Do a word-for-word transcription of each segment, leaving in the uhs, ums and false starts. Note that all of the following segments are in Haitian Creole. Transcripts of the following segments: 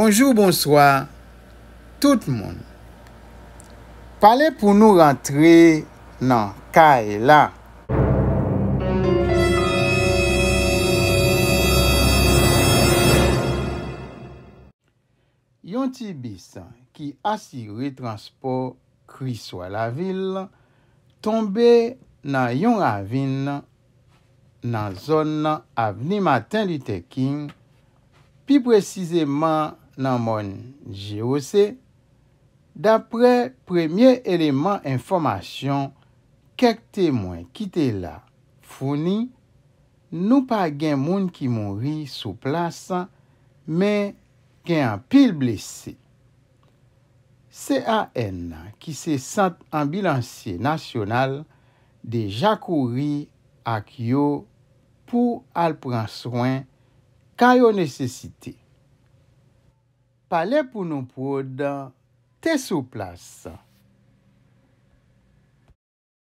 Bonjou, bonswa, tout moun. Pale pou nou rantre nan kay la. Yon ti bis ki asire transpò Kriswa Lavil tonbe nan yon ravin nan zòn Avni Martin Luther King, pi presizeman nan mòn G O C, daprè premye eleman enfòmasyon kèk temwen ki te la founi. Nou pa gen moun ki mouri sou plas, men gen anpil blese. C A N, ki se Sant Anbilansye Nasyonal, deja kouri ak yo pou al pran swen ka yo nesesite. Pale pou nou Prod te sou plas.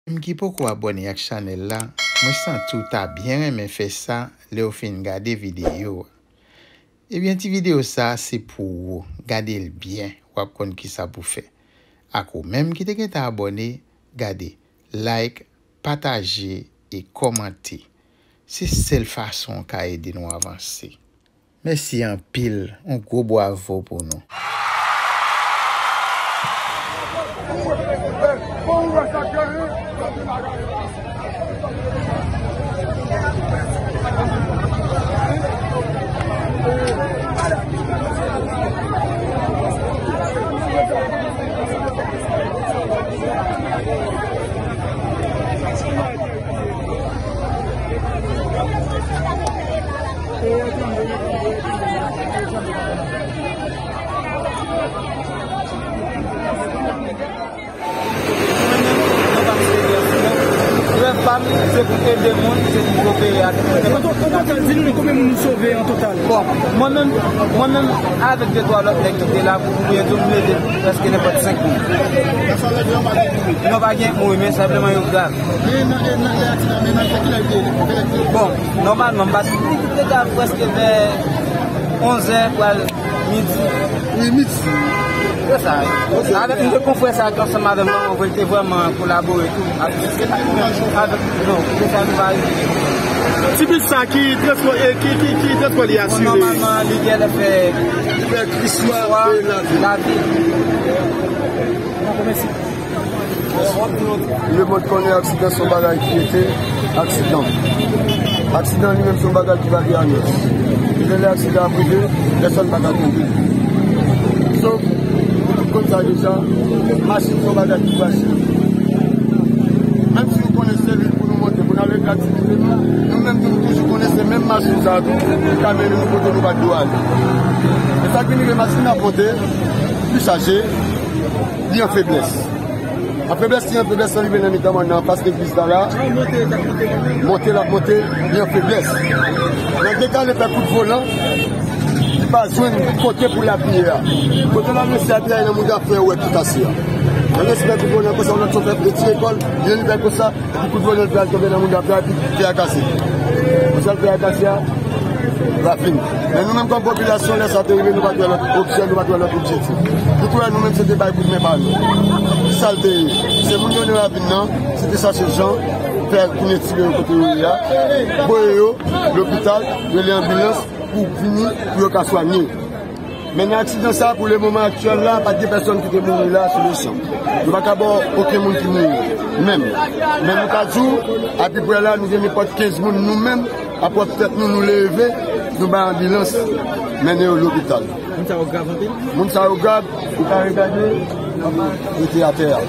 Menm ki poko abòne ak chanèl la, mwen santi w ta byen renmen fè sa lè w fin gade videyo a. Ebyen, ti videyo sa a se pou ou. Gade l byen, w ap konn kisa pou fè. Ak ou menm ki te gentan abòne, gade, like, pataje e kòmante. Se sèl fason w ka ede nou avanse. Mèsi anpil, yon gwo bwavo pou nou. Mwen menm, mwen pa m se yon aksidan. Rèv pa m, se pou ede moun, se pou kopere ak nenpòt. An total, di nou konbyen moun nou sove an total? Bon, mwen menm, mwen menm, avèk de twa lòt nèg ki te la pou mwen tou, m leve prèske nenpòt senk moun. Non, pa gen moun, men senpleman yo grav. Bon, nòmalman, m pa t, li te grav prèske vè onz è, pral midi. Wi, midi. Se sa. Avèk nou de konfrè sa ki ansanm avè m nan, mwen te vrèman kolabore tou. Avèk, avèk, non, se sa nou pa rive. Ti bis sa ki transpò, e, ki, ki, ki transpò li asire? Nòmalman, li genlè fè Kriswa e Lavil. Lavil. Lemonn konnen aksidan se yon bagay ki rete aksidan. Aksidan li menm se yon bagay ki pa gen anyans. Lè aksidan ap rive, pèsonn pa ka kenbe l. Sof, nou tout konn sa deja, machin se yon bagay ki frajil. Menm si nou konnen se vil pou nou monte, pou n al regle aktivite nou, nou menm tou nou toujou konnen se menm machin sa a tou ki ka mennen nou kote nou pa t dwe ale. E sa ki rive, machin nan ap monte, li chaje, li an feblès. An feblès, li an feblès, li rive nan mitan mòn nan, anfas legliz la la. Monte, l ap monte, li an feblès. Nan dekale fè kout volan, li pa jwenn kote pou l apiye a. Kote l al resi apiye a, nan mouda fè wè ki kase a. Nan resi fè kout volan konsa, yon lòt chofè retire kò l, li vin fè konsa, epi kout volan fè al tonbe nan mouda fè a, epi fè a kase. Konsa l fè a kase a, Ravin. Men nou menm kòm popilasyon, lè sa te rive, nou pa t wè lòt opsyon, nou pa t wè lòt objektif. Nou te wè nou menm se te bay kout men pa nou. Sa l te ye. Se moun yo nan ravin nan, se te chache jan, fè pou netire yo kote yo ye a, voye yo lopital, rele anbilans pou vini, pou yo ka swanye. Men nan aksidan sa, pou le moman aktyèl la, pa t gen pèsonn ki te mouri la sou le chan. Nou pa ka ba w okenn moun ki mouri, menm. Men nou ka di w, apiprè la, nou gen nenpòt kenz moun nou menm, a pwòp tèt nou, nou leve, nou bay anbilans, mennen yo lopital. Moun sa yo grav anpil? Moun sa yo grav, ou ka regade, rete atè a.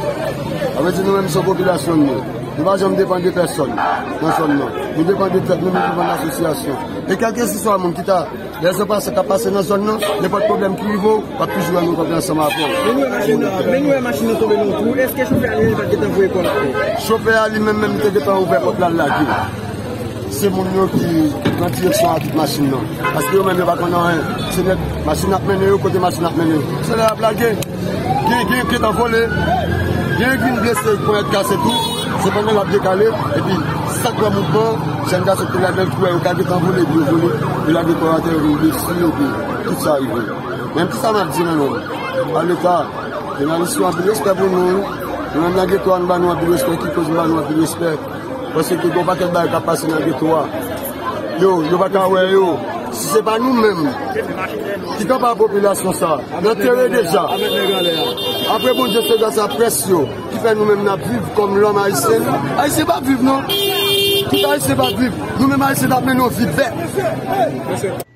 Sa vle di nou menm se yon popilasyon nou ye. Nou pa janm depann de pèsonn nan zòn nan. Nou depann de tèt nou, nou depann de asosyasyon. E kèlkeswa moun ki ta Lè sa pase, k ap pase nan zòn nan, nenpòt pwoblèm ki rive w, w ap toujou wè nou kanpe ansanm avè w. Men nou wè machin nan, men nou wè machin nan tonbe nan yon twou. Èske chofè a li menm pa t gentan voye kò l ankò? Chofè a li menm menm te gentan ouvè pòt la, l lage. Se moun yo ki nan direksyon a tout machin nan. Paske yo menm yo pa konn anyen. Se nèt machin ap mennen yo, kote machin ap mennen yo. Se lè y ap lage. Gen, gen ki t anvole, gen ki vin blese, ponyèt kase tou. Se pandan l ap dekale, epi sa k pran mouvman, jèn gason ki te la, menm ki wè yo ka gentan vole, epi yo vole, yo lage kò atè, yo vin blese, epi tout sa rive. Menm ki sa m ap di nou menm? A Leta, jounalis yo, anpil respè pou nou. Nou menm nan geto a, nou ba nou anpil respè. Ki koz nou ba nou anpil respè? Paske gen yon pakèt bagay k ap pase nan geto a. Yo, yo pa ka wè yo. Si se pa nou menm ki kanpe ak popilasyon sa, nan teren deja. Apre Bondye, se gras a près yo ki fè nou menm n ap viv kòm lòm ayisyen. Ayisyen p ap viv non. Tout Ayisyen p ap viv. Nou menm Ayisyen n ap mennen yon vi bèt.